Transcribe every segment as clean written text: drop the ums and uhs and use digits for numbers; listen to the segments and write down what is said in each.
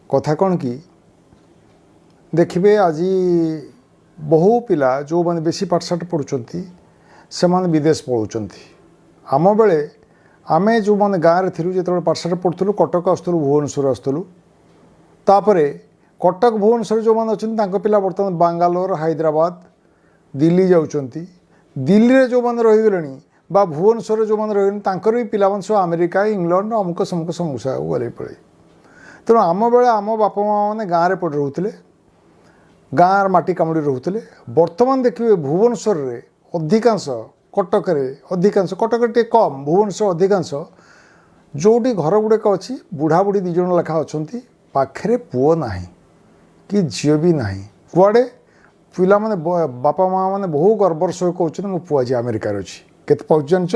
କଥା କ'ଣ କି, ଦେଖିବେ ଆଜି ବହୁ ପିଲା ଯେଉଁମାନେ ବେଶୀ ପାଠଶାଠ ପଢ଼ୁଛନ୍ତି, ସେମାନେ ବିଦେଶ ପଳାଉଛନ୍ତି। ଆମ ବେଳେ ଆମେ ଯେଉଁମାନେ ଗାଁରେ ଥିଲୁ, ଯେତେବେଳେ ପାଠଶାଠ ପଢ଼ୁଥିଲୁ, କଟକ ଆସୁଥିଲୁ, ଭୁବନେଶ୍ୱର ଆସୁଥିଲୁ। ତାପରେ କଟକ, ଭୁବନେଶ୍ୱର ଯେଉଁମାନେ ଅଛନ୍ତି, ତାଙ୍କ ପିଲା ବର୍ତ୍ତମାନ ବାଙ୍ଗାଲୋର, ହାଇଦ୍ରାବାଦ, ଦିଲ୍ଲୀ ଯାଉଛନ୍ତି। ଦିଲ୍ଲୀରେ ଯେଉଁମାନେ ରହିଗଲେଣି ବା ଭୁବନେଶ୍ୱରରେ ଯେଉଁମାନେ ରହିଗଲେଣି, ତାଙ୍କର ବି ପିଲାମାନେ ସବୁ ଆମେରିକା, ଇଂଲଣ୍ଡ, ଅମୁକ ସମୁକ ସମୁକ ସବୁ ଗଲେ ପଳେଇ। ତେଣୁ ଆମ ବେଳେ ଆମ ବାପା ମା' ମାନେ ଗାଁରେ ପଡ଼ି ରହୁଥିଲେ, ଗାଁର ମାଟି କାମୁଡ଼ି ରହୁଥିଲେ। ବର୍ତ୍ତମାନ ଦେଖିବେ ଭୁବନେଶ୍ୱରରେ ଅଧିକାଂଶ, କଟକରେ ଅଧିକାଂଶ, କଟକରେ ଟିକେ କମ୍, ଭୁବନେଶ୍ୱର ଅଧିକାଂଶ, ଯେଉଁଠି ଘର ଗୁଡ଼ିକ ଅଛି, ବୁଢ଼ା ବୁଢ଼ୀ 2 ଜଣ ଲେଖା ଅଛନ୍ତି, ପାଖରେ ପୁଅ ନାହିଁ କି ଝିଅ ବି ନାହିଁ କୁଆଡ଼େ। ପିଲାମାନେ, ବାପା ମା' ମାନେ ବହୁ ଗର୍ବର ସହ କହୁଛନ୍ତି, ମୋ ପୁଅ ଆଜି ଆମେରିକାରେ ଅଛି। କେତେ ପାଉଛି ଜାଣିଛ?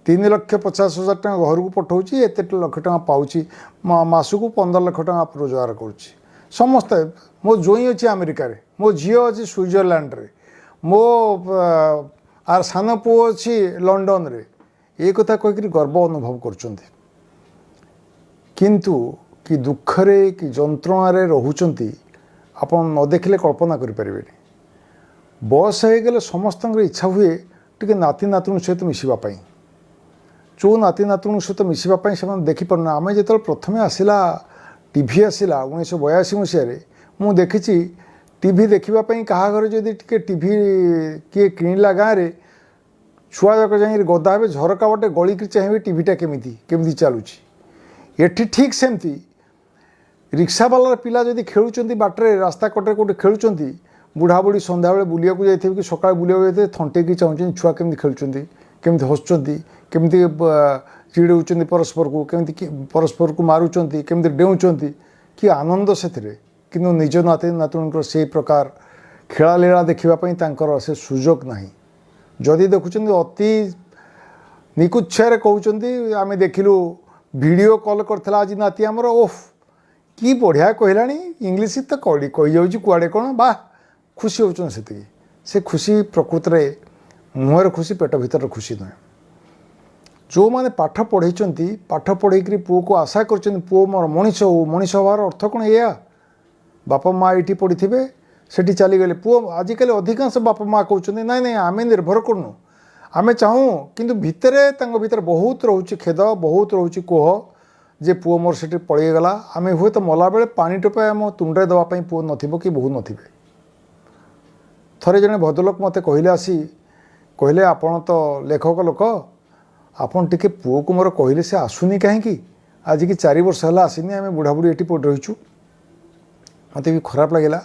3,50,000 ଟଙ୍କା ଘରକୁ ପଠାଉଛି, ଏତେ ଲକ୍ଷ ଟଙ୍କା ପାଉଛି, ମାସକୁ 15 ଲକ୍ଷ ଟଙ୍କା ରୋଜଗାର କରୁଛି। ସମସ୍ତେ, ମୋ ଜୋଇଁ ଅଛି ଆମେରିକାରେ, ମୋ ଝିଅ ଅଛି ସୁଇଜରଲ୍ୟାଣ୍ଡରେ, ମୋ ଆର ସାନ ପୁଅ ଅଛି ଲଣ୍ଡନରେ, ଏ କଥା କହିକିରି ଗର୍ବ ଅନୁଭବ କରୁଛନ୍ତି। କିନ୍ତୁ କି ଦୁଃଖରେ, କି ଯନ୍ତ୍ରଣାରେ ରହୁଛନ୍ତି, ଆପଣ ନ ଦେଖିଲେ କଳ୍ପନା କରିପାରିବେନି। ବୟସ ହେଇଗଲେ ସମସ୍ତଙ୍କର ଇଚ୍ଛା ହୁଏ ଟିକେ ନାତି ନାତୁଣୀ ସହିତ ମିଶିବା ପାଇଁ। ଯେଉଁ ନାତି ନାତୁଣୀ ସହିତ ମିଶିବା ପାଇଁ ସେମାନେ ଦେଖିପାରୁନା। ଆମେ ଯେତେବେଳେ ପ୍ରଥମେ ଆସିଲା, ଟିଭି ଆସିଲା 1982 ମସିହାରେ, ମୁଁ ଦେଖିଛି ଟିଭି ଦେଖିବା ପାଇଁ କାହା ଘରେ ଯଦି ଟିକେ ଟିଭି କିଏ କିଣିଲା, ଗାଁରେ ଛୁଆ ଯାକ ଯାଇକିରି ଗଦା ହେବେ, ଝରକା ବାଟେ ଗଳିକିରି ଚାହିଁବେ ଟିଭିଟା କେମିତି କେମିତି ଚାଲୁଛି। ଏଠି ଠିକ୍ ସେମିତି ରିକ୍ସାବାଲାର ପିଲା ଯଦି ଖେଳୁଛନ୍ତି ବାଟରେ, ରାସ୍ତା କଡ଼ରେ କେଉଁଠି ଖେଳୁଛନ୍ତି, ବୁଢ଼ାବୁଢ଼ୀ ସନ୍ଧ୍ୟାବେଳେ ବୁଲିବାକୁ ଯାଇଥିବେ କି ସକାଳେ ବୁଲିବାକୁ ଯାଇଥିବେ, ଥଣ୍ଟେଇକି ଚାହୁଁଛନ୍ତି ଛୁଆ କେମିତି ଖେଳୁଛନ୍ତି, କେମିତି ହସୁଛନ୍ତି, କେମିତି ଚିଡ଼ଉଛନ୍ତି ପରସ୍ପରକୁ, କେମିତି ପରସ୍ପରକୁ ମାରୁଛନ୍ତି, କେମିତି ଡେଉଁଛନ୍ତି, କି ଆନନ୍ଦ ସେଥିରେ। କିନ୍ତୁ ନିଜ ନାତି ନାତୁଣୀଙ୍କର ସେଇ ପ୍ରକାର ଖେଳାଲୀଳା ଦେଖିବା ପାଇଁ ତାଙ୍କର ସେ ସୁଯୋଗ ନାହିଁ। ଯଦି ଦେଖୁଛନ୍ତି, ଅତି ନିକୁଚ୍ଛାରେ କହୁଛନ୍ତି, ଆମେ ଦେଖିଲୁ, ଭିଡ଼ିଓ କଲ୍ କରିଥିଲା ଆଜି ନାତି ଆମର, ଓଫ୍ କି ବଢ଼ିଆ କହିଲାଣି ଇଂଲିଶ ତ, କହିଯାଉଛି କୁଆଡ଼େ କ'ଣ, ବାଃ, ଖୁସି ହେଉଛନ୍ତି ସେତିକି। ସେ ଖୁସି ପ୍ରକୃତରେ ମୁହଁରେ ଖୁସି, ପେଟ ଭିତର ଖୁସି ନୁହେଁ। ଯେଉଁମାନେ ପାଠ ପଢ଼େଇଛନ୍ତି, ପାଠ ପଢ଼େଇକିରି ପୁଅକୁ ଆଶା କରିଛନ୍ତି ପୁଅ ମୋର ମଣିଷ ହଉ, ମଣିଷ ହେବାର ଅର୍ଥ କ'ଣ ଏଇଆ? ବାପା ମା ଏଇଠି ପଡ଼ିଥିବେ, ସେଠି ଚାଲିଗଲେ ପୁଅ। ଆଜିକାଲି ଅଧିକାଂଶ ବାପା ମା କହୁଛନ୍ତି, ନାଇଁ ନାଇଁ, ଆମେ ନିର୍ଭର କରୁନୁ, ଆମେ ଚାହୁଁ। କିନ୍ତୁ ଭିତରେ ତାଙ୍କ ଭିତରେ ବହୁତ ରହୁଛି ଖେଦ, ବହୁତ ରହୁଛି କୋହ ଯେ ପୁଅ ମୋର ସେଠି ପଳେଇଗଲା, ଆମେ ହୁଏତ ମଲାବେଳେ ପାଣି ଟୋପାଏ ଆମ ତୁଣ୍ଡରେ ଦେବା ପାଇଁ ପୁଅ ନଥିବ କି ବୋହୂ ନଥିବେ। ଥରେ ଜଣେ ଭଦ୍ରଲୋକ ମୋତେ କହିଲେ, ଆସି କହିଲେ, ଆପଣ ତ ଲେଖକ ଲୋକ, ଆପଣ ଟିକେ ପୁଅକୁ ମୋର କହିଲେ ସେ ଆସୁନି କାହିଁକି? ଆଜିକି 4 ବର୍ଷ ହେଲା ଆସିନି, ଆମେ ବୁଢ଼ାବୁଢ଼ୀ ଏଠି ପଡ଼ି ରହିଛୁ। ମୋତେ ବି ଖରାପ ଲାଗିଲା।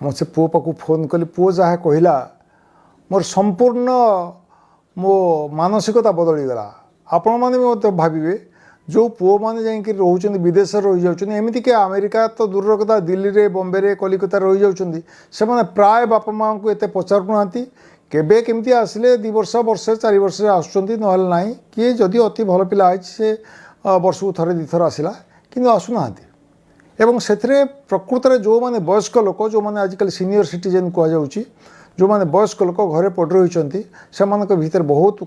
ମୁଁ ସେ ପୁଅ ପାଖକୁ ଫୋନ୍ କଲି। ପୁଅ ଯାହା କହିଲା, ମୋର ସମ୍ପୂର୍ଣ୍ଣ ମୋ ମାନସିକତା ବଦଳିଗଲା। ଆପଣମାନେ ବି ମୋତେ ଭାବିବେ, ଯେଉଁ ପୁଅମାନେ ଯାଇକି ରହୁଛନ୍ତି, ବିଦେଶରେ ରହିଯାଉଛନ୍ତି, ଏମିତିକି ଆମେରିକା ତ ଦୂରର କଥା, ଦିଲ୍ଲୀରେ, ବମ୍ବେରେ, କଲିକତାରେ ରହିଯାଉଛନ୍ତି, ସେମାନେ ପ୍ରାୟ ବାପା ମାଆଙ୍କୁ ଏତେ ପଚାରୁନାହାନ୍ତି। କେବେ କେମିତି ଆସିଲେ 2 ବର୍ଷ, ବର୍ଷେ, 4 ବର୍ଷରେ ଆସୁଛନ୍ତି, ନହେଲେ ନାହିଁ। କିଏ ଯଦି ଅତି ଭଲ ପିଲା ହେଇଛି, ସେ ବର୍ଷକୁ ଥରେ ଦୁଇଥର ଆସିଲା, କିନ୍ତୁ ଆସୁନାହାନ୍ତି। ଏବଂ ସେଥିରେ ପ୍ରକୃତରେ ଯେଉଁମାନେ ବୟସ୍କ ଲୋକ, ଯେଉଁମାନେ ଆଜିକାଲି ସିନିୟର ସିଟିଜେନ୍ କୁହାଯାଉଛି, ଯେଉଁମାନେ ବୟସ୍କ ଲୋକ ଘରେ ପଡ଼ି ରହିଛନ୍ତି, ସେମାନଙ୍କ ଭିତରେ ବହୁତ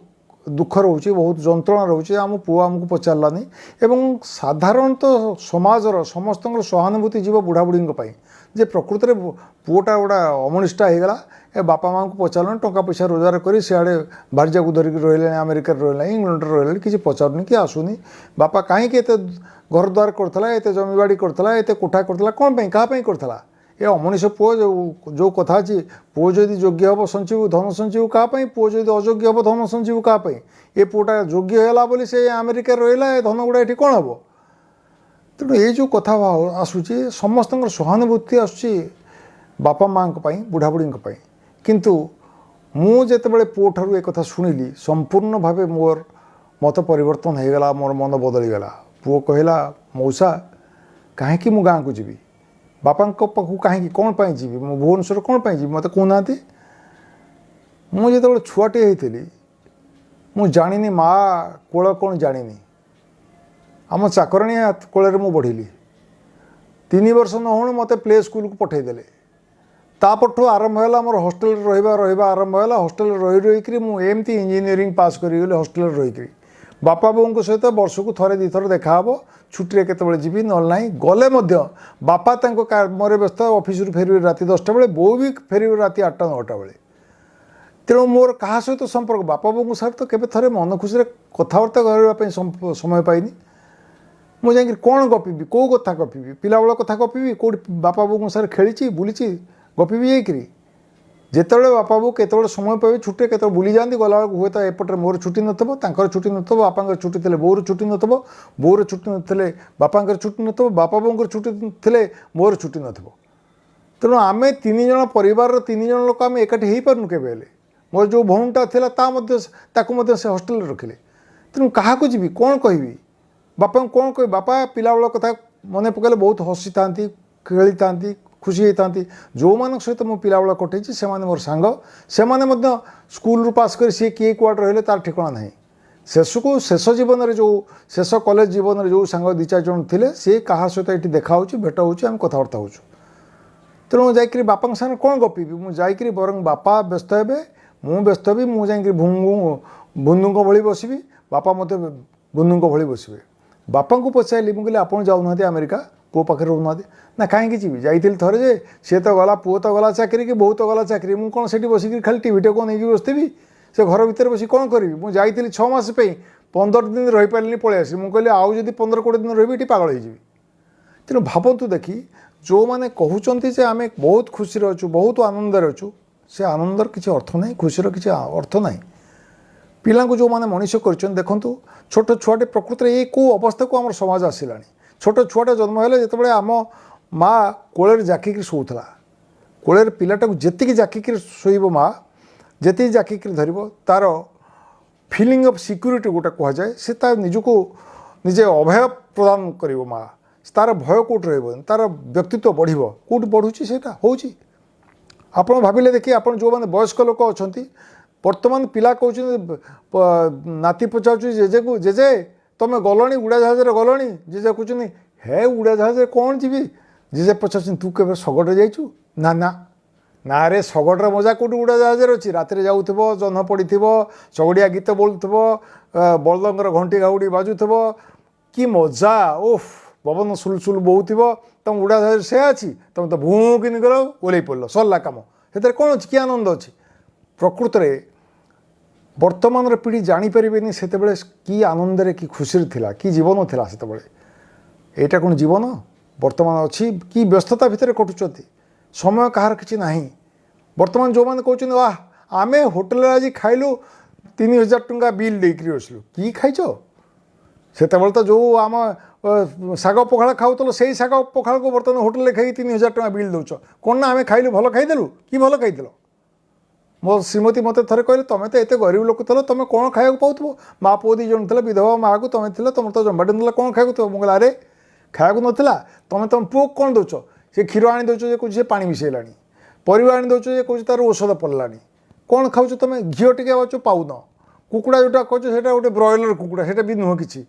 ଦୁଃଖ ରହୁଛି, ବହୁତ ଯନ୍ତ୍ରଣା ରହୁଛି, ଆମ ପୁଅ ଆମକୁ ପଚାରିଲାନି। ଏବଂ ସାଧାରଣତଃ ସମାଜର ସମସ୍ତଙ୍କର ସହାନୁଭୂତି ଯିବ ବୁଢ଼ାବୁଢ଼ୀଙ୍କ ପାଇଁ ଯେ ପ୍ରକୃତରେ ପୁଅଟା ଗୋଟା ଅମଣିଷଟା ହେଇଗଲା, ଏ ବାପା ମାଆଙ୍କୁ ପଚାରିଲାନି, ଟଙ୍କା ପଇସା ରୋଜଗାର କରି ସିଆଡ଼େ ଭାର୍ଯ୍ୟାକୁ ଧରିକି ରହିଲେଣି, ଆମେରିକାରେ ରହିଲାଣି, ଇଂଲଣ୍ଡରେ ରହିଲାଣି, କିଛି ପଚାରୁନି କି ଆସୁନି। ବାପା କାହିଁକି ଏତେ ଘର ଦ୍ୱାର କରିଥିଲା, ଏତେ ଜମିବାଡ଼ି କରିଥିଲା, ଏତେ କୋଠା କରିଥିଲା, କ'ଣ ପାଇଁ, କାହା ପାଇଁ କରିଥିଲା? ଏ ଅମଣିଷ ପୁଅ। ଯେଉଁ କଥା ଅଛି, ପୁଅ ଯଦି ଯୋଗ୍ୟ ହେବ ସଞ୍ଚିବୁ, ଧନ ସଞ୍ଚିବୁ କାହା ପାଇଁ? ପୁଅ ଯଦି ଅଯୋଗ୍ୟ ହେବ, ଧନ ସଞ୍ଚିବୁ କାହା ପାଇଁ? ଏ ପୁଅଟା ଯୋଗ୍ୟ ହେଲା ବୋଲି ସେ ଆମେରିକାରେ ରହିଲା, ଏ ଧନ ଗୁଡ଼ା ଏଠି କ'ଣ ହେବ? ତେଣୁ ଏଇ ଯେଉଁ କଥା ଆସୁଛି, ସମସ୍ତଙ୍କର ସହାନୁଭୂତି ଆସୁଛି ବାପା ମାଆଙ୍କ ପାଇଁ, ବୁଢ଼ାବୁଢ଼ୀଙ୍କ ପାଇଁ। କିନ୍ତୁ ମୁଁ ଯେତେବେଳେ ପୁଅଠାରୁ ଏ କଥା ଶୁଣିଲି, ସମ୍ପୂର୍ଣ୍ଣ ଭାବେ ମୋର ମତ ପରିବର୍ତ୍ତନ ହେଇଗଲା, ମୋର ମନ ବଦଳିଗଲା। ପୁଅ କହିଲା, ମଉସା, କାହିଁକି ମୁଁ ଗାଁକୁ ଯିବି? ବାପାଙ୍କ ପାଖକୁ କାହିଁକି, କ'ଣ ପାଇଁ ଯିବି? ମୁଁ ଭୁବନେଶ୍ୱର କ'ଣ ପାଇଁ ଯିବି, ମୋତେ କହୁନାହାନ୍ତି। ମୁଁ ଯେତେବେଳେ ଛୁଆଟିଏ ହେଇଥିଲି, ମୁଁ ଜାଣିନି ମା କୋଳ କ'ଣ ଜାଣିନି। ଆମ ଚାକରାଣୀ କୋଳରେ ମୁଁ ବଢ଼ିଲି। 3 ବର୍ଷ ନ ହଉଣୁ ମୋତେ ପ୍ଲେ ସ୍କୁଲକୁ ପଠାଇଦେଲେ। ତାପରଠୁ ଆରମ୍ଭ ହେଲା ମୋର ହଷ୍ଟେଲରେ ରହିବା ଆରମ୍ଭ ହେଲା। ହଷ୍ଟେଲରେ ରହି ରହିକିରି ମୁଁ ଏମିତି ଇଞ୍ଜିନିୟରିଂ ପାସ୍ କରିଗଲି ହଷ୍ଟେଲରେ ରହିକିରି। ବାପା ବୋଉଙ୍କ ସହିତ ବର୍ଷକୁ ଥରେ ଦୁଇଥର ଦେଖାହେବ, ଛୁଟିରେ କେତେବେଳେ ଯିବି, ନହେଲେ ନାହିଁ। ଗଲେ ମଧ୍ୟ ବାପା ତାଙ୍କ କାମରେ ବ୍ୟସ୍ତ, ଅଫିସରୁ ଫେରିବେ ରାତି 10ଟା ବେଳେ, ବୋଉ ବି ଫେରିବେ ରାତି 8ଟା 9ଟା ବେଳେ। ତେଣୁ ମୋର କାହା ସହିତ ସମ୍ପର୍କ, ବାପା ବୋଉଙ୍କ ସହିତ ତ କେବେ ଥରେ ମନ ଖୁସିରେ କଥାବାର୍ତ୍ତା କରିବା ପାଇଁ ସମୟ ପାଇନି। ମୁଁ ଯାଇକିରି କ'ଣ ଗପିବି, କେଉଁ କଥା ଗପିବି? ପିଲାବେଳ କଥା ଗପିବି? କେଉଁଠି ବାପା ବୋଉଙ୍କ ସାଙ୍ଗରେ ଖେଳିଛି ବୁଲିଛି ଗପିବି ଯାଇକିରି? ଯେତେବେଳେ ବାପା ବୋଉ କେତେବେଳେ ସମୟ ପାଇବେ, ଛୁଟିରେ କେତେବେଳେ ବୁଲି ଯାଆନ୍ତି, ଗଲାବେଳକୁ ହୁଏତ ଏପଟରେ ମୋର ଛୁଟି ନଥିବ, ତାଙ୍କର ଛୁଟି ନଥିବ, ବାପାଙ୍କର ଛୁଟି ଥିଲେ ବୋଉର ଛୁଟି ନଥିବ, ବୋଉର ଛୁଟି ନଥିଲେ ବାପାଙ୍କର ଛୁଟି ନଥିବ, ବାପା ବୋଉଙ୍କର ଛୁଟି ଥିଲେ ମୋର ଛୁଟି ନଥିବ। ତେଣୁ ଆମେ ତିନି ଜଣ ପରିବାରର ତିନି ଜଣ ଲୋକ ଆମେ ଏକାଠି ହେଇପାରୁନୁ କେବେ ହେଲେ। ମୋର ଯେଉଁ ଭଉଣୀଟା ଥିଲା ତା ମଧ୍ୟ ତାକୁ ମଧ୍ୟ ସେ ହଷ୍ଟେଲରେ ରଖିଲେ। ତେଣୁ କାହାକୁ ଯିବି, କ'ଣ କହିବି, ବାପାଙ୍କୁ କ'ଣ କହିବି? ବାପା ପିଲାବେଳ କଥା ମନେ ପକାଇଲେ ବହୁତ ହସିଥାନ୍ତି, ଖେଳିଥାନ୍ତି, ଖୁସି ହେଇଥାନ୍ତି। ଯେଉଁମାନଙ୍କ ସହିତ ମୁଁ ପିଲାବେଳ କଟେଇଛି ସେମାନେ ମୋର ସାଙ୍ଗ, ସେମାନେ ମଧ୍ୟ ସ୍କୁଲରୁ ପାସ୍ କରି ସିଏ କିଏ କୁଆଡ଼େ ରହିଲେ ତାର ଠିକଣା ନାହିଁ। ଶେଷକୁ ଶେଷ ଜୀବନରେ ଯେଉଁ ଶେଷ କଲେଜ ଜୀବନରେ ଯେଉଁ ସାଙ୍ଗ 2 4 ଜଣ ଥିଲେ, ସିଏ କାହା ସହିତ ଏଠି ଦେଖା ହେଉଛି, ଭେଟ ହେଉଛି, ଆମେ କଥାବାର୍ତ୍ତା ହେଉଛୁ। ତେଣୁ ମୁଁ ଯାଇକରି ବାପାଙ୍କ ସାଙ୍ଗରେ କ'ଣ ଗପିବି? ମୁଁ ଯାଇକରି ବରଂ ବାପା ବ୍ୟସ୍ତ ହେବେ, ମୁଁ ବ୍ୟସ୍ତ ହେବି, ମୁଁ ଯାଇକରି ବନ୍ଧୁଙ୍କ ଭଳି ବସିବି, ବାପା ମୋତେ ବନ୍ଧୁଙ୍କ ଭଳି ବସିବେ। ବାପାଙ୍କୁ ପଚାରିଲି, ମୁଁ କହିଲି ଆପଣ ଯାଉନାହାନ୍ତି ଆମେରିକା, ପୁଅ ପାଖରେ ରହୁନାହାନ୍ତି? ନା କାହିଁକି ଯିବି, ଯାଇଥିଲି ଥରେ ଯେ ସିଏ ତ ଗଲା, ପୁଅ ତ ଗଲା ଚାକିରି କି ବୋହୂ ତ ଗଲା ଚାକିରି, ମୁଁ କ'ଣ ସେଠି ବସିକିରି ଖାଲି ଟିଭିଟାକୁ ନେଇକି ବସିଥିବି, ସେ ଘର ଭିତରେ ବସି କ'ଣ କରିବି? ମୁଁ ଯାଇଥିଲି 6 ମାସ ପାଇଁ, 15 ଦିନ ରହିପାରିଲିନି, ପଳେଇ ଆସିଲି। ମୁଁ କହିଲି ଆଉ ଯଦି 15 20 ଦିନ ରହିବି ଏଠି ପାଗଳ ହେଇଯିବି। ତେଣୁ ଭାବନ୍ତୁ ଦେଖି, ଯେଉଁମାନେ କହୁଛନ୍ତି ଯେ ଆମେ ବହୁତ ଖୁସିରେ ଅଛୁ, ବହୁତ ଆନନ୍ଦରେ ଅଛୁ, ସେ ଆନନ୍ଦର କିଛି ଅର୍ଥ ନାହିଁ, ଖୁସିର କିଛି ଅର୍ଥ ନାହିଁ। ପିଲାଙ୍କୁ ଯେଉଁମାନେ ମଣିଷ କରିଛନ୍ତି, ଦେଖନ୍ତୁ ଛୋଟ ଛୁଆଟେ ପ୍ରକୃତରେ ଏଇ କେଉଁ ଅବସ୍ଥାକୁ ଆମର ସମାଜ ଆସିଲାଣି। ଛୋଟ ଛୁଆଟା ଜନ୍ମ ହେଲେ ଯେତେବେଳେ ଆମ ମା କୋଳରେ ଜାକିକି ଶୋଉଥିଲା, କୋଳରେ ପିଲାଟାକୁ ଯେତିକି ଜାକିକି ଶୋଇବ ମା, ଯେତିକି ଜାକିକି ଧରିବ, ତାର ଫିଲିଂ ଅଫ୍ ସିକ୍ୟୁରିଟି ଗୋଟେ କୁହାଯାଏ, ସେ ତା ନିଜକୁ ନିଜେ ଅଭୟ ପ୍ରଦାନ କରିବ ମା, ତାର ଭୟ କେଉଁଠି ରହିବନି, ତାର ବ୍ୟକ୍ତିତ୍ୱ ବଢ଼ିବ। କେଉଁଠି ବଢ଼ୁଛି ସେଇଟା ହେଉଛି? ଆପଣ ଭାବିଲେ ଦେଖି, ଆପଣ ଯେଉଁମାନେ ବୟସ୍କ ଲୋକ ଅଛନ୍ତି, ବର୍ତ୍ତମାନ ପିଲା କହୁଛନ୍ତି, ନାତି ପଚାରୁଛି ଜେଜେକୁ, ଜେଜେ ତୁମେ ଗଲଣି ଉଡ଼ାଜାହାଜରେ ଗଲଣି? ଜେଜେ କହୁଛନ୍ତି ହେ ଉଡ଼ାଜାହାଜରେ କ'ଣ ଯିବି। ଜେଜେ ପଚାରୁଛନ୍ତି ତୁ କେବେ ଶଗଡ଼ରେ ଯାଇଛୁ? ନା ନା ନା ରେ, ଶଗଡ଼ର ମଜା କେଉଁଠି ଉଡ଼ାଜାହାଜରେ ଅଛି? ରାତିରେ ଯାଉଥିବ, ଜହ୍ନ ପଡ଼ିଥିବ, ଶଗଡ଼ିଆ ଗୀତ ବୋଲୁଥିବ, ବଳଦଙ୍କର ଘଣ୍ଟି ଘାଉଡ଼ି ବାଜୁଥିବ, କି ମଜା, ଓଫ ପବନ ସୁଲସୁଲ ବହୁଥିବ। ତୁମ ଉଡ଼ାଜାହାଜରେ ସେ ଅଛି? ତୁମେ ତ ଭୁଁ କିନି ଗଲ, ଓହ୍ଲେଇ ପଡ଼ିଲ, ସରିଲା କାମ। ସେଥିରେ କ'ଣ ଅଛି, କି ଆନନ୍ଦ ଅଛି? ପ୍ରକୃତରେ ବର୍ତ୍ତମାନର ପିଢ଼ି ଜାଣିପାରିବେନି ସେତେବେଳେ କି ଆନନ୍ଦରେ କି ଖୁସିରେ ଥିଲା, କି ଜୀବନ ଥିଲା ସେତେବେଳେ। ଏଇଟା କ'ଣ ଜୀବନ ବର୍ତ୍ତମାନ ଅଛି? କି ବ୍ୟସ୍ତତା ଭିତରେ କଟୁଛନ୍ତି, ସମୟ କାହାର କିଛି ନାହିଁ। ବର୍ତ୍ତମାନ ଯେଉଁମାନେ କହୁଛନ୍ତି ୱାହ ଆମେ ହୋଟେଲରେ ଆଜି ଖାଇଲୁ 3000 ଟଙ୍କା ବିଲ୍ ଦେଇକରି ବସିଲୁ, କି ଖାଇଛ? ସେତେବେଳେ ତ ଯେଉଁ ଆମ ଶାଗ ପଖାଳ ଖାଉଥିଲ, ସେଇ ଶାଗ ପଖାଳକୁ ବର୍ତ୍ତମାନ ହୋଟେଲରେ ଖାଇକି 3000 ଟଙ୍କା ବିଲ୍ ଦେଉଛ। କ'ଣ ନା ଆମେ ଖାଇଲୁ ଭଲ ଖାଇଦେଲୁ, କି ଭଲ ଖାଇଥିଲ? ମୋ ଶ୍ରୀମତୀ ମୋତେ ଥରେ କହିଲେ ତୁମେ ତ ଏତେ ଗରିବ ଲୋକ ଥିଲ, ତୁମେ କ'ଣ ଖାଇବାକୁ ପାଉଥିବ? ମା ପୁଅ 2 ଜଣ ଥିଲେ, ବିଧବା ମାଆକୁ ତୁମେ ଥିଲ, ତୁମର ତ ଜମାଟି ନଥିଲା, କ'ଣ ଖାଇବାକୁ ଥିବ? ମୁଁ କହିଲି ଆରେ ଖାଇବାକୁ ନଥିଲା, ତୁମେ ତୁମ ପୁଅକୁ କ'ଣ ଦେଉଛ? ସେ କ୍ଷୀର ଆଣି ଦେଉଛ ଯେ କହୁଛି ସେ ପାଣି ମିଶାଇଲାଣି, ପରିବା ଆଣି ଦେଉଛ ଯେ କହୁଛି ତାର ଔଷଧ ପଡ଼ିଲାଣି, କ'ଣ ଖାଉଛ ତୁମେ? ଘିଅ ଟିକେ ଅଛ ପାଉନ, କୁକୁଡ଼ା ଯେଉଁଟା କହୁଛ ସେଇଟା ଗୋଟେ ବ୍ରଏଲର କୁକୁଡ଼ା, ସେଇଟା ବି ନୁହଁ କିଛି।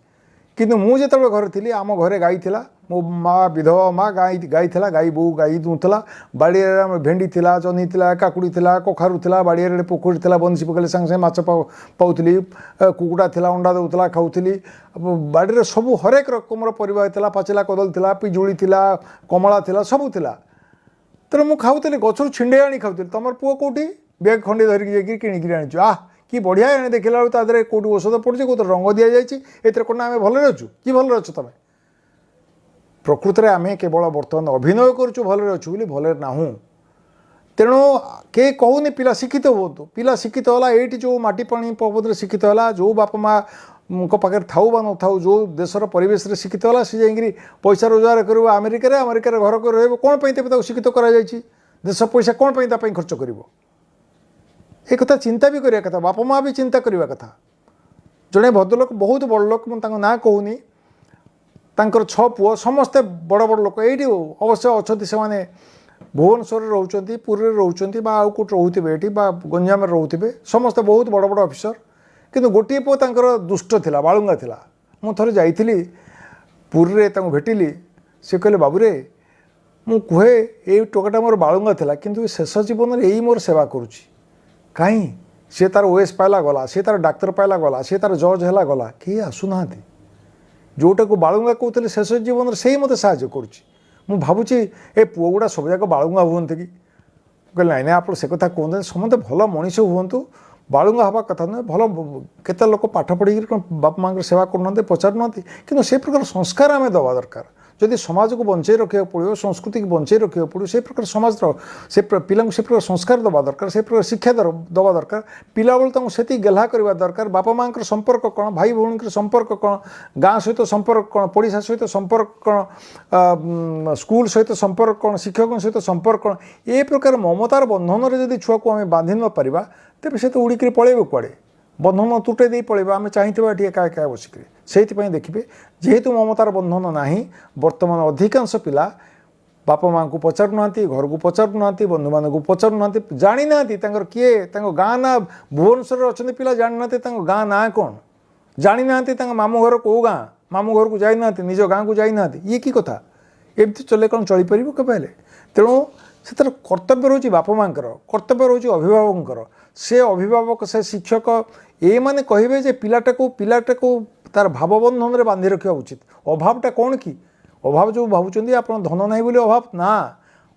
କିନ୍ତୁ ମୁଁ ଯେତେବେଳେ ଘରେ ଥିଲି, ଆମ ଘରେ ଗାଈ ଥିଲା, ମୋ ମା ବିଧବା ମା ଗାଈ ଥିଲା, ଗାଈ ବୋଉ ଗାଈ ଦୁହୁଁଥିଲା, ବାଡ଼ିରେ ଆମ ଭେଣ୍ଡି ଥିଲା, ଜହ୍ନି ଥିଲା, କାକୁଡ଼ି ଥିଲା, କଖାରୁ ଥିଲା, ବାଡ଼ିଆରେ ପୋଖରୀ ଥିଲା, ବନିଶୀ ପକାଇଲେ ସାଙ୍ଗେ ସାଙ୍ଗେ ମାଛ ପାଉଥିଲି, କୁକୁଡ଼ା ଥିଲା, ଅଣ୍ଡା ଦେଉଥିଲା, ଖାଉଥିଲି। ବାଡ଼ିରେ ସବୁ ହରେକ ରକମର ପରିବା ହେଇଥିଲା, ପାଚିଲା କଦଳୀ ଥିଲା, ପିଜୁଳି ଥିଲା, କମଳା ଥିଲା, ସବୁ ଥିଲା। ତେଣୁ ମୁଁ ଖାଉଥିଲି, ଗଛରୁ ଛିଣ୍ଡେଇ ଆଣି ଖାଉଥିଲି। ତୁମର ପୁଅ କେଉଁଠି ବ୍ୟାଗ୍ ଖଣ୍ଡେ ଧରିକି ଯାଇକିରି କିଣିକିରି ଆଣିଛୁ, ଆହ କି ବଢ଼ିଆ, ଏଣେ ଦେଖିଲା ବେଳକୁ ତା ଦେହରେ କେଉଁଠି ଔଷଧ ପଡ଼ୁଛି, କେଉଁଥିରେ ରଙ୍ଗ ଦିଆଯାଇଛି, ଏଥିରେ କ'ଣ ଆମେ ଭଲରେ ଅଛୁ? କି ଭଲରେ ଅଛ ତୁମେ? ପ୍ରକୃତରେ ଆମେ କେବଳ ବର୍ତ୍ତମାନ ଅଭିନୟ କରୁଛୁ ଭଲରେ ଅଛୁ ବୋଲି, ଭଲରେ ନାହୁଁ। ତେଣୁ କେହି କହୁନି ପିଲା ଶିକ୍ଷିତ ହୁଅନ୍ତୁ, ପିଲା ଶିକ୍ଷିତ ହେଲା ଏଇଠି ଯେଉଁ ମାଟି ପାଣି ପବନରେ ଶିକ୍ଷିତ ହେଲା, ଯେଉଁ ବାପା ମାଆଙ୍କ ପାଖରେ ଥାଉ ବା ନଥାଉ, ଯେଉଁ ଦେଶର ପରିବେଶରେ ଶିକ୍ଷିତ ହେଲା, ସେ ଯାଇକିରି ପଇସା ରୋଜଗାର କରିବ ଆମେରିକାରେ, ଆମେରିକାରେ ଘର କରି ରହିବ। କ'ଣ ପାଇଁ ତେବେ ତାକୁ ଶିକ୍ଷିତ କରାଯାଇଛି? ଦେଶ ପଇସା କ'ଣ ପାଇଁ ତା ପାଇଁ ଖର୍ଚ୍ଚ କରିବ? ଏ କଥା ଚିନ୍ତା ବି କରିବା କଥା, ବାପା ମା ବି ଚିନ୍ତା କରିବା କଥା। ଜଣେ ଭଦ୍ରଲୋକ, ବହୁତ ବଡ଼ ଲୋକ, ମୁଁ ତାଙ୍କ ନାଁ କହୁନି, ତାଙ୍କର 6 ପୁଅ, ସମସ୍ତେ ବଡ଼ ବଡ଼ ଲୋକ। ଏଇଠି ଅବଶ୍ୟ ଅଛନ୍ତି, ସେମାନେ ଭୁବନେଶ୍ୱରରେ ରହୁଛନ୍ତି, ପୁରୀରେ ରହୁଛନ୍ତି, ବା ଆଉ କେଉଁଠି ରହୁଥିବେ ଏଠି, ବା ଗଞ୍ଜାମରେ ରହୁଥିବେ, ସମସ୍ତେ ବହୁତ ବଡ଼ ବଡ଼ ଅଫିସର। କିନ୍ତୁ ଗୋଟିଏ ପୁଅ ତାଙ୍କର ଦୁଷ୍ଟ ଥିଲା, ବାଳୁଙ୍ଗା ଥିଲା। ମୁଁ ଥରେ ଯାଇଥିଲି ପୁରୀରେ, ତାଙ୍କୁ ଭେଟିଲି। ସେ କହିଲେ, ବାବୁରେ ମୁଁ କୁହେ ଏଇ ଟୋକାଟା ମୋର ବାଳୁଙ୍ଗା ଥିଲା, କିନ୍ତୁ ଶେଷ ଜୀବନରେ ଏଇ ମୋର ସେବା କରୁଛି। କାହିଁ? ସିଏ ତାର ଓଏସ୍ ପାଇଲା ଗଲା, ସିଏ ତାର ଡାକ୍ତର ପାଇଲା ଗଲା, ସିଏ ତାର ଜଜ୍ ହେଲା ଗଲା, କେହି ଆସୁନାହାନ୍ତି। ଯେଉଁଟାକୁ ବାଳୁଙ୍ଗା କହୁଥିଲେ, ଶେଷ ଜୀବନରେ ସେଇ ମୋତେ ସାହାଯ୍ୟ କରୁଛି। ମୁଁ ଭାବୁଛି ଏ ପୁଅ ଗୁଡ଼ା ସବୁଯାକ ବାଳୁଙ୍ଗା ହୁଅନ୍ତି କି? କହିଲେ, ନାଇଁ ନାଇଁ, ଆପଣ ସେ କଥା କୁହନ୍ତୁନି, ସମସ୍ତେ ଭଲ ମଣିଷ ହୁଅନ୍ତୁ, ବାଳୁଙ୍ଗା ହେବା କଥା ନୁହେଁ। ଭଲ କେତେ ଲୋକ ପାଠ ପଢ଼ିକିରି କ'ଣ ବାପା ମାଆଙ୍କର ସେବା କରୁନାହାନ୍ତି, ପଚାରୁନାହାନ୍ତି? କିନ୍ତୁ ସେ ପ୍ରକାର ସଂସ୍କାର ଆମେ ଦେବା ଦରକାର। ଯଦି ସମାଜକୁ ବଞ୍ଚେଇ ରଖିବାକୁ ପଡ଼ିବ, ସଂସ୍କୃତିକୁ ବଞ୍ଚେଇ ରଖିବାକୁ ପଡ଼ିବ, ସେ ପ୍ରକାର ସମାଜର ସେ ପିଲାଙ୍କୁ ସେ ପ୍ରକାର ସଂସ୍କାର ଦେବା ଦରକାର, ସେ ପ୍ରକାର ଶିକ୍ଷା ଦେବା ଦରକାର। ପିଲାବେଳୁ ତାଙ୍କୁ ସେତିକି ଗେହ୍ଲା କରିବା ଦରକାର। ବାପା ମାଆଙ୍କର ସମ୍ପର୍କ କ'ଣ, ଭାଇ ଭଉଣୀଙ୍କର ସମ୍ପର୍କ କ'ଣ, ଗାଁ ସହିତ ସମ୍ପର୍କ କ'ଣ, ପଡ଼ିଶା ସହିତ ସମ୍ପର୍କ କ'ଣ, ସ୍କୁଲ ସହିତ ସମ୍ପର୍କ କ'ଣ, ଶିକ୍ଷକଙ୍କ ସହିତ ସମ୍ପର୍କ କ'ଣ, ଏ ପ୍ରକାର ମମତାର ବନ୍ଧନରେ ଯଦି ଛୁଆକୁ ଆମେ ବାନ୍ଧି ନ ପାରିବା, ତେବେ ସେ ତ ଉଡ଼ିକିରି ପଳେଇବ କୁଆଡ଼େ, ବନ୍ଧନ ତୁଟେଇ ଦେଇ ପଳେଇବ, ଆମେ ଚାହିଁଥିବା ଏଠି ଏକା ଏକା ବସିକିରି। ସେଇଥିପାଇଁ ଦେଖିବେ, ଯେହେତୁ ମମତାର ବନ୍ଧନ ନାହିଁ, ବର୍ତ୍ତମାନ ଅଧିକାଂଶ ପିଲା ବାପା ମାଆଙ୍କୁ ପଚାରୁନାହାନ୍ତି, ଘରକୁ ପଚାରୁନାହାନ୍ତି, ବନ୍ଧୁମାନଙ୍କୁ ପଚାରୁନାହାନ୍ତି, ଜାଣିନାହାନ୍ତି ତାଙ୍କର କିଏ, ତାଙ୍କ ଗାଁ ନାଁ। ଭୁବନେଶ୍ୱରରେ ଅଛନ୍ତି ପିଲା, ଜାଣିନାହାନ୍ତି ତାଙ୍କ ଗାଁ ନାଁ କ'ଣ, ଜାଣିନାହାନ୍ତି ତାଙ୍କ ମାମୁଁ ଘର କେଉଁ ଗାଁ, ମାମୁଁ ଘରକୁ ଯାଇନାହାନ୍ତି, ନିଜ ଗାଁକୁ ଯାଇନାହାନ୍ତି। ଇଏ କି କଥା? ଏମିତି ଚଲେ କ'ଣ ଚଳିପାରିବ କେବେ ହେଲେ? ତେଣୁ ସେଥିରେ କର୍ତ୍ତବ୍ୟ ରହୁଛି ବାପା ମାଆଙ୍କର, କର୍ତ୍ତବ୍ୟ ରହୁଛି ଅଭିଭାବକଙ୍କର। ସେ ଅଭିଭାବକ, ସେ ଶିକ୍ଷକ, ଏଇମାନେ କହିବେ ଯେ ପିଲାଟାକୁ ତାର ଭାବବନ୍ଧନରେ ବାନ୍ଧି ରଖିବା ଉଚିତ। ଅଭାବଟା କ'ଣ କି? ଅଭାବ ଯେଉଁ ଭାବୁଛନ୍ତି ଆପଣ, ଧନ ନାହିଁ ବୋଲି ଅଭାବ ନା।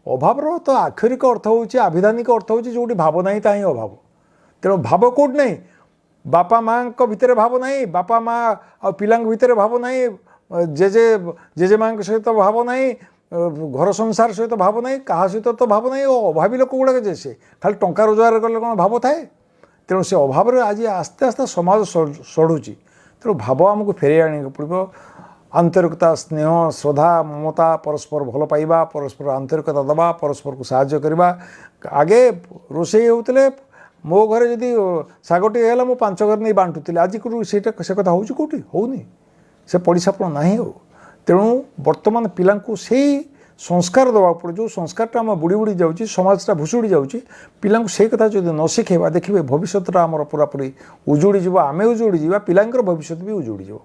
ଅଭାବର ତ ଆକ୍ଷରିକ ଅର୍ଥ ହେଉଛି, ଆଭିଧାନିକ ଅର୍ଥ ହେଉଛି, ଯେଉଁଠି ଭାବ ନାହିଁ ତାହା ହିଁ ଅଭାବ। ତେଣୁ ଭାବ କେଉଁଠି ନାହିଁ? ବାପା ମାଆଙ୍କ ଭିତରେ ଭାବ ନାହିଁ, ବାପା ମା ଆଉ ପିଲାଙ୍କ ଭିତରେ ଭାବ ନାହିଁ, ଜେଜେ ଜେଜେମାଙ୍କ ସହିତ ଭାବ ନାହିଁ, ଘର ସଂସାର ସହିତ ଭାବ ନାହିଁ, କାହା ସହିତ ତ ଭାବ ନାହିଁ। ଓ ଅଭାବୀ ଲୋକ ଗୁଡ଼ାକ ଯେ ସେ ଖାଲି ଟଙ୍କା ରୋଜଗାର କଲେ କ'ଣ ଭାବ ଥାଏ? ତେଣୁ ସେ ଅଭାବରେ ଆଜି ଆସ୍ତେ ଆସ୍ତେ ସମାଜ ସଢ଼ୁଛି। ତେଣୁ ଭାବ ଆମକୁ ଫେରାଇ ଆଣିବାକୁ ପଡ଼ିବ। ଆନ୍ତରିକତା, ସ୍ନେହ, ଶ୍ରଦ୍ଧା, ମମତା, ପରସ୍ପର ଭଲ ପାଇବା, ପରସ୍ପର ଆନ୍ତରିକତା ଦେବା, ପରସ୍ପରକୁ ସାହାଯ୍ୟ କରିବା। ଆଗେ ରୋଷେଇ ହେଉଥିଲେ, ମୋ ଘରେ ଯଦି ଶାଗ ଟିକେ ହେଲା, ମୁଁ ପାଞ୍ଚ ଘରେ ନେଇ ବାଣ୍ଟୁଥିଲି। ଆଜି ସେଇଟା ସେ କଥା ହେଉଛି କେଉଁଠି? ହେଉନି। ସେ ପଡ଼ିଶାପଣ ନାହିଁ ଆଉ। ତେଣୁ ବର୍ତ୍ତମାନ ପିଲାଙ୍କୁ ସେଇ ସଂସ୍କାର ଦେବାକୁ ପଡ଼ିବ, ଯେଉଁ ସଂସ୍କାରଟା ଆମ ବୁଡ଼ି ବୁଡ଼ି ଯାଉଛି, ସମାଜଟା ଭୁଷୁଡ଼ି ଯାଉଛି। ପିଲାଙ୍କୁ ସେଇ କଥା ଯଦି ନ ଶିଖେଇବା, ଦେଖିବେ ଭବିଷ୍ୟତଟା ଆମର ପୁରାପୁରି ଉଜୁଡ଼ି ଯିବ। ଆମେ ଉଜୁଡ଼ି ଯିବା, ପିଲାଙ୍କର ଭବିଷ୍ୟତ ବି ଉଜୁଡ଼ି ଯିବ।